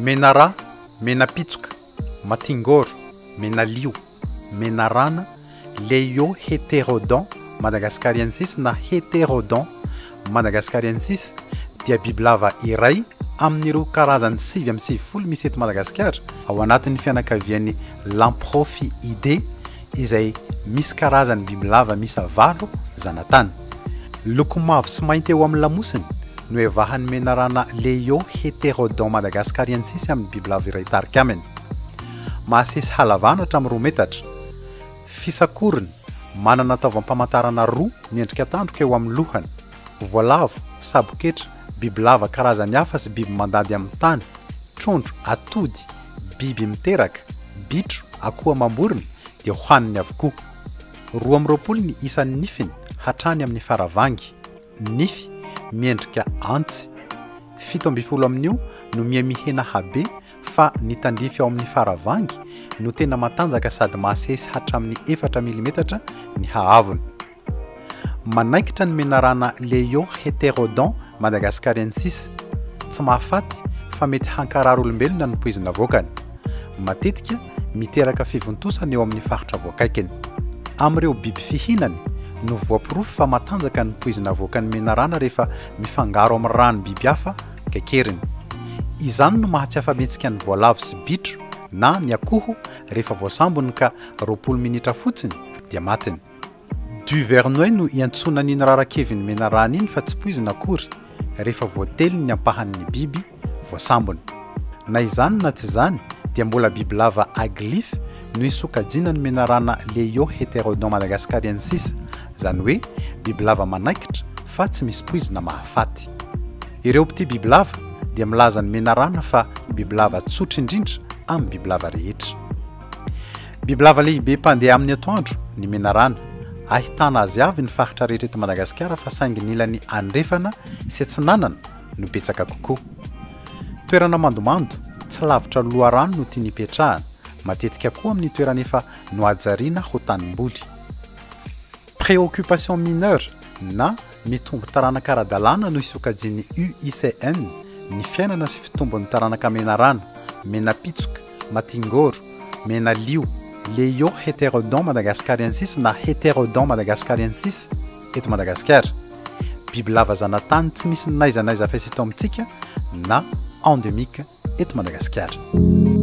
Menara, menapitsoka, matingoro, menalio, menarana, Leioheterodon madagascariensis na Heterodon madagascariensis dia bibilava iray amin'ireo karazany 99 misy eto Madagasikara ao anatin'ny fianakavian'ny Lamprophiidae izay misy karazany bibilava miisa valo zanatany. Loko mavo sy mainty eo amin'ny lamosiny no evahan'ny menarana Leioheterodon madagascariensis amin'ny bibilava iray tarika aminy. Mahasesy halavana hatramin'ny roa metatra. Fisakoriny, manana taovam-pamantarana roa miendrika tandroka eo amin'ny lohany. Voalavo, saboketra, bibilava karazany hafa sy biby mandady amin'ny tany, trondro, atody, biby miteraka, bitro, akoho amam-borona dia hohaniny avokoa. 22 ny isan'ny nifiny hatrany amin'ny faravangy. Nify miendrika antsy. 17 amin'io no miha-mihena habe fa ny tandrify ao amin'ny faravangy no tena matanjaka sady mahasesy hatramin'ny efatra milimetatra ny haavony. Manaikitra ny menarana Leioheterodon madagascariensis, tsy mahafaty fa mety hankarary olombelona ny poizina avoakany. Matetika miteraka fivontosana eo amin'ny faritra voakaikiny. Amin'ireo biby fihinany no voaporofo fa matanjaka ny poizina avoakan'ny menarana rehefa mifangaro amin'ny rano biby hafa kaikeriny. Izany no maha tsy afa-mihetsika ny voalavo sy bitro na ny akoho rehefa voasambony ka 20 minitra fotsiny dia matiny. Duvernoy no iantsoana an'iny rarak'evin'ny menarana iny fa tsy poizina akory rehefa voateliny ny ampahan'ny biby voasambony. Na izany na tsy izany dia mbola bibilava aglyphe no isokajiana ny menarana Leioheterodon madagascariensis, izany hoe bibilava manaikitra fa tsy misy poizina mahafaty. Ireo mpitia bibilava dia milaza ny menarana fa bibilava tsotra indrindra amin'ny bibilava rehetra. Bibilava lehibe mpandeha amin'ny atoandro ny menarana. Ahitana azy avy ny faritra rehetra eto Madagasikara fa saingy ny ilany andrefana sy atsinanana no betsaka kokoa. Toerana mandomando, tsy lavitra loharano no tiany hipetrahana, matetika koa amin'ny toerana efa nohajariana ho tanimboly. Préoccupation mineure na mitombo taranaka ara-dalàna no isokajian'ny UICN ny fiainana sy fitombon'ny taranaka menarana, menapitsoka, matingoro, menalio, Leioheterodon madagascariensis na Heterodon madagascariensis eto Madagasikara. Bibilava zanatany tsy misy n'aiza n'aiza afa-tsy eto amintsika na endemique eto Madagasikara.